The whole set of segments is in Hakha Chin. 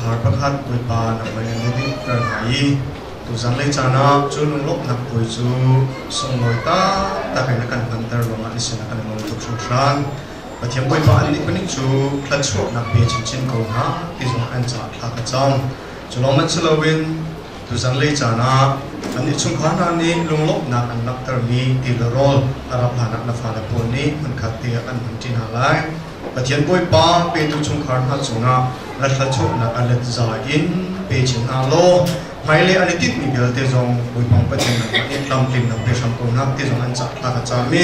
Chungkhar pakhat Bawipa nangmah in na dinhter hna i tuzanlei caan ah cu lunglawmhnak puai cu sunglawi taktak in a kan hmanter ruangah na sinah kan i lawm tuk hringhran. Pathian Bawipa annih pahnih cu thluachuahnak pe chinchin ko hna ti zong an caah thla ka cam. Cu lawng hmanh si loin tuzanlei caan ah annih chungkhar hna nih lunglawmhnak an langhtermi ti le rawl a rauh hlanah na fale pawl nih hmunkhat te ah an hmanṭi hna lai. Pathian Bawipa petu chungkhar hna cungah na thluachuahnak a let za in pe chin hna law hmailei an i tinhmi vialte zong Bawipa Pathian nangmah nih tlamtlinnak pe hram ko hna ti zong an cah thla ka cam i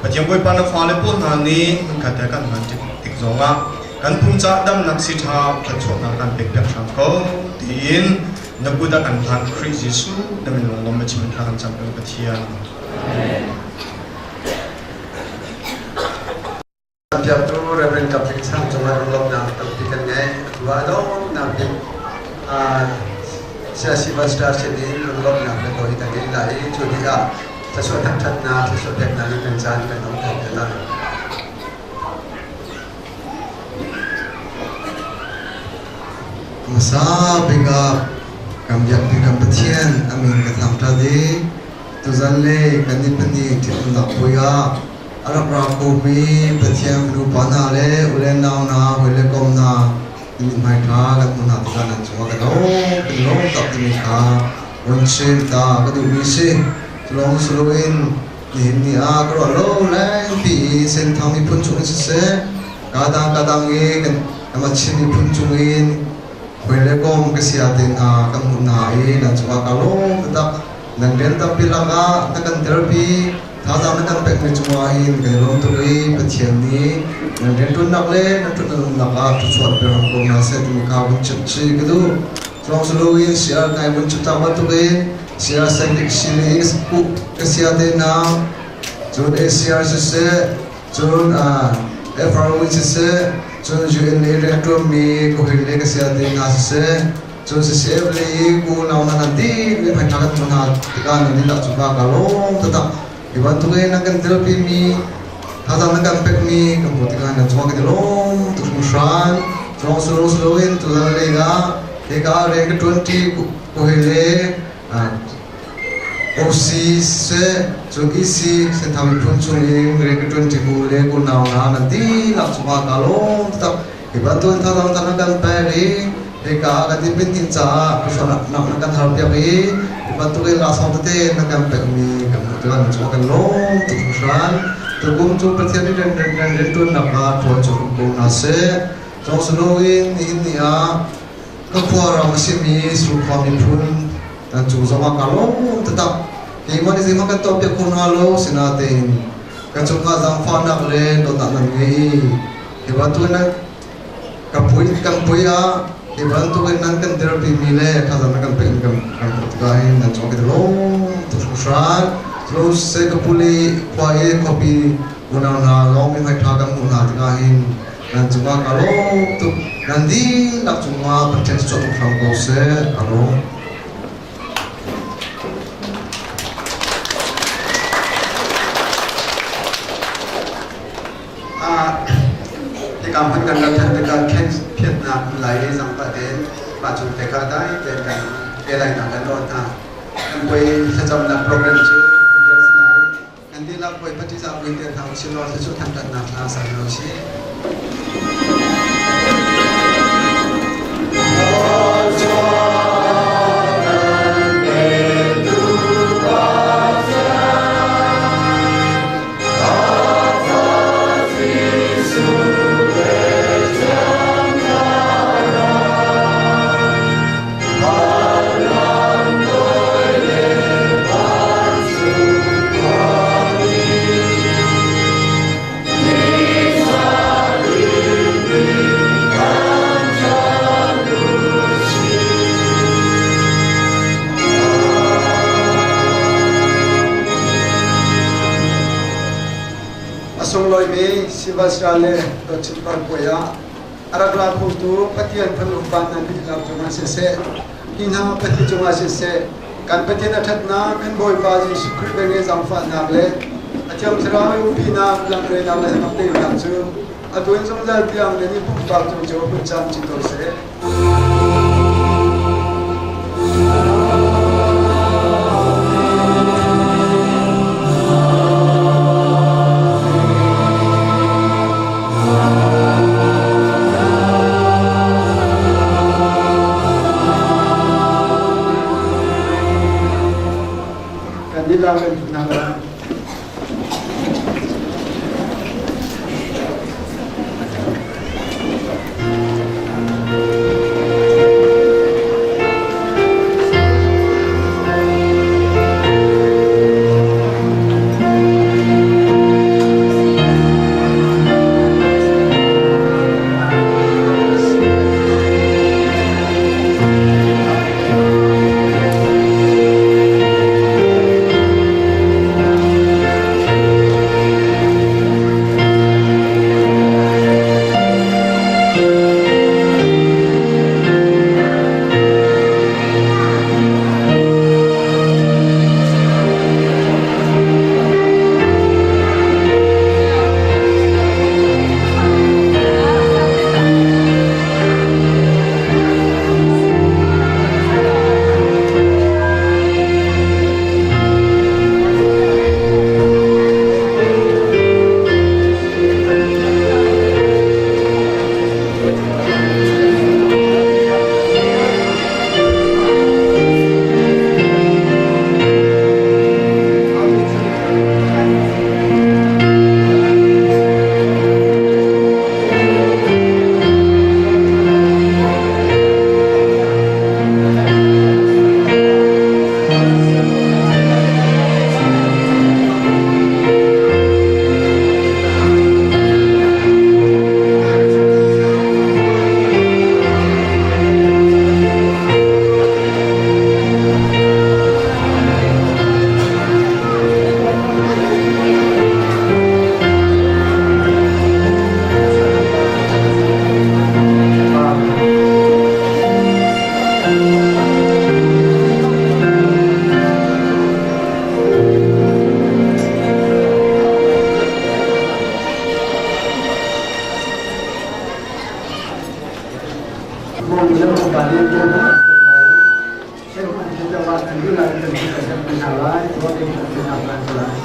Pathian Bawipa na fale pawl hna nih hmunkhat te kan hman tik zongah kan pum caah damnak si ṭha thluachuahnak kan pek piak hram ko tiin na kut ah kan hlan Khrih Jesuh na min lunglawm na chim in thla kan cam peng Pathian. Amen. Cawnpiaktu Rev. Kapling Sang cungah lunglawmhnak tampi kan ngei. Atu ah a donghnak bik Saya Sylvester sin in lunglawmhnak biatawi kan ngei lai i cu dih ah thluachuah thangṭhatnak, thluachuah peknak in kan caan kan hmang ṭhan te lai. Hmasa bik ah kan biakmi kan Pathian a min ka thangṭhat i tuzan le kan ni pahnih ṭhitumnak puai ah A rak ra khomi Pathian nupa hna le u le nau hna, hawi le kom hna, nan mithmai ṭha kan hmuh hna tikah nan cungah kan lawm, kan lawm tak timi kha run chim ta ka duhmi si. Cu lawng si loin nihin ni ah ka ruah lo lengpi i Senthang miphun chungin siseh, kadang kadang i kan kanmah Chin miphun chungin hawi le kom ka sia te hna kan hmuh hna i nan cungah ka lawm taktak. Nan rian tampi lakah na kan telpi. Thazaang na kan pekmi cungah hin kan i lawm tuk i Pathian nih nan rianṭuannak le nan ṭuannak ah thluachuah pe hram ko hna seh timi kha vun chimh chih ka duh. Cuang sulu in CR kai vun chim cang bantukin CR Scientific Series ka sia te hna cun ACR siseh cun FRO siseh cun UNA rianṭuanmi ka hui le ka sia te hna siseh cun CCF le i unau hna nan dih le phaisa kan hmuh hna tikah nan dihlak cungah ka lawm taktak. Hi bantuk in nan kan telpimi thazaang nan kan pekmi kan hmuh tikah nan cungah kan i lawm tuk hringhran. Cawng solo solo in tuzan lei ah hika ah rian ka ṭuanṭi ko hi le OC siseh cun EC Senthang miphun chung in rian ka ṭuanṭi bu le unau hna nan dihlak cungah ka lawm taktak. Hi bantuk in thazaang na kan pek i hika ah kan i pinh caah khuaruahnak na kan harpiak i hi bantuk in laksawng tete na kan pekmi kan hmuh tikah na cungah kan lawm tuk hringhran. Tukum cu Pathian nih rian rianṭuannak ah ṭhawn cu hrum ko hna seh. Cawng in nihin ni ah ka khuaram a simi Surkhua miphun nan cung zongah kaa lawm taktak. Keimah nih zeihmanh kan tuahpiak kho hna lo, sinain ka cungah zaangfahnak le dawtnak nan ngei i Hi bantukin nan ka pui kan pui ah hi bantukin nan kan dirpimi le thazaang nan kan pek kan kan hmuh tikah hin nan cung kan i lawm tuk hringhran. Cu se ka puli khua i khuapi unau hna lawng mi hmai ṭha kan hmuh hna tikah hin nan cungah ka lawm tuk. Nan dihlak cungah Pathian cu tuk hram ko seh. Ka lawm. Hika hmun kan rat than tikah phiatnak um lai i zangfah tein mah cung te kha dai tein kan pe lainak kan rawn hna. Kan puai thlacamnak program cu Indian si lai. Kan dihlak puai phatisa puai te hna usih law thluachuah thangṭhatnak hla sa hna usih. A sunglawimi Sylvester le Dawtchin Parpuai ah a rak ra khotu Pathian fanu upa hna dihlak cungah siseh, hi hna Pathian cungah siseh, kan Pathian a ṭhatnak, kan Bawipa Jesuh Khrih benge zaangfahnak le a Thiang Thlarau i umpinak, lamhruainak le hnamtenak cu atu in zungzal tiang nan i pumpak cung cio hmun camcin ko seh. Thingkung le upa nih ke hmuh an pek lai. Ke hmuh an pek lioah kan duhnak in kan kan kan hna lai. Ruah in kan hna lai.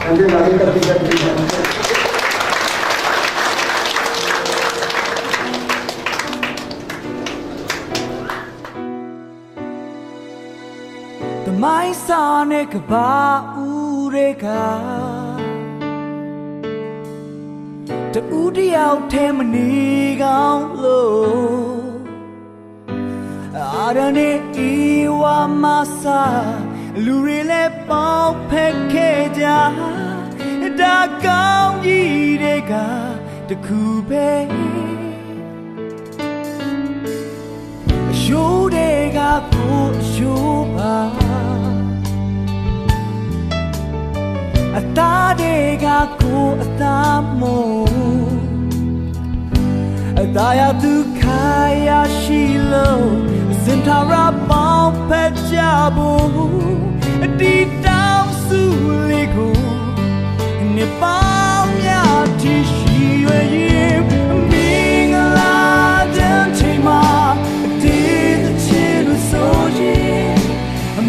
Kan duhnak in kan kan kan. တမိုင်းစာနဲ့ကဘာဦးတွေကတူးတယောက်ထဲမနေကောင်းလို့အာရနဲ့ဤဝါမဆာလူတွေလည်းပေါင်းဖက်ခဲ့ကြဒါကောင်းကြီးတွေကတခုပဲအယိုးတွေကကိုအယိုးပါအသားတွေကကိုအသားမို့အသားရသူခါရရှိလို့စင်တာရပေါင်းဖက်ကြဖို့အတီတောင်းစုလေးကိုနေပေါင်းများတီရှိရွယ်ရင်မင်္ဂလာတဲ့ချိန်မှာဒီတဲ့ချစ်လို့ဆိုရင်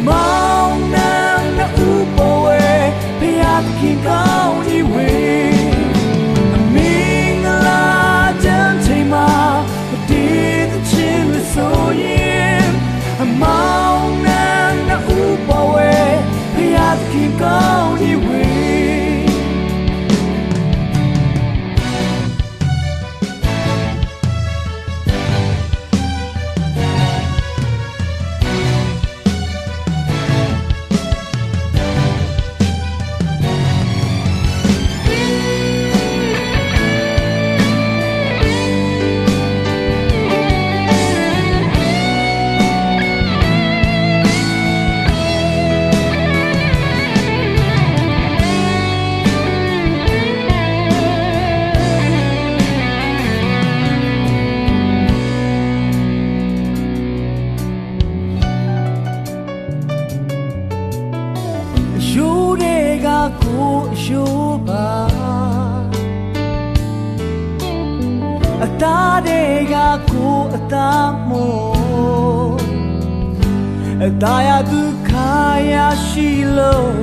မောင်နှံဥပေါ်ဝဲဖျားခင်ကောင်းကြီးဝေမင်္ဂလာတဲ့ချိန်မှာဒီတဲ့ချစ်လို့ဆိုရင်မောင်နှံဥပေါ်ဝဲဖျားခင်ကောင်းကြီးဝေ ယူတွေကကိုယူပါအသားတွေကကိုအသားမို့အသားရသူခါရရှိလို့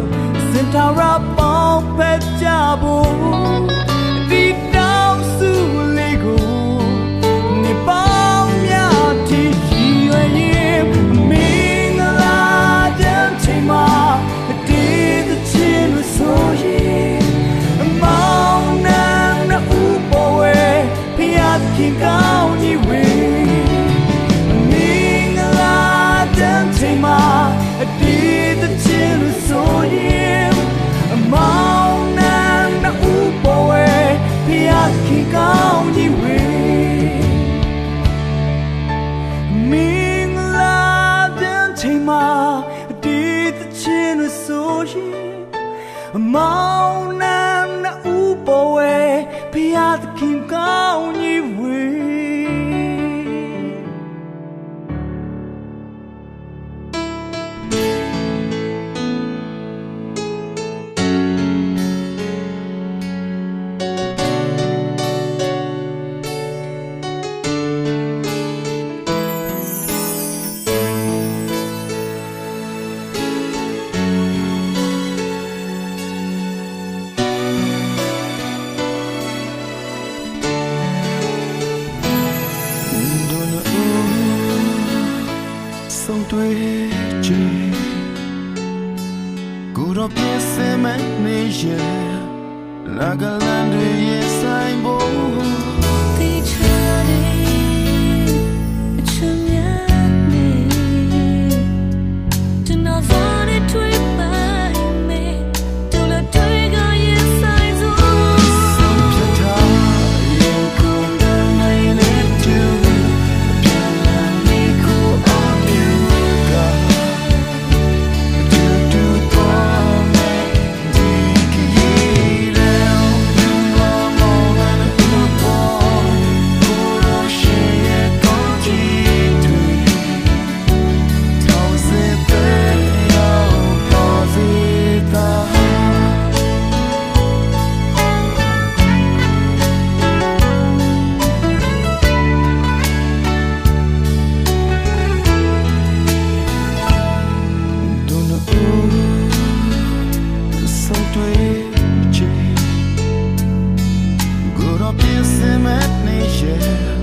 စင်တာရပေါင်းဖက်ကြဖို့ဒီတောင်းစုလေးကိုနေပေါင်းများတီရွယ်ရင်မင်္ဂလာတဲ့ချိန်မှာဒီတဲ့ချစ်လို့ဆိုရင်မောင်နှံဥပေါ်ဝဲဖျားခင်ကောင်းကြီးဝေမင်္ဂလာတဲ့ချိန်မှာဒီတဲ့ချစ်လို့ဆိုရင်မောင်နှံဥပေါ်ဝဲဖျားခင်ကောင်းကြီးဝေမင်္ဂလာတဲ့ချိန်မှာဒီတဲ့ချစ်လို့ဆိုရင်မောင်နှံဥပေါ်ဝဲဖျားခင်ကောင်းကြီးဝေ ဆုံးတွေ့ချေကိုတော့ပြစမနေရလာကလန်တွေရဲ့ဆိုင်ဖို့ 地车里春眠里，等到我的腿摆美，丢了对个也塞住。 ဖြတ်ထားရင်ကုန်တဲ့နိုင်နဲ့တူပြန်လာနေကိုအပြူကတူတူတော့မယ်ဒီကလေး ပြင်စင်မဲ့နေရဲ့။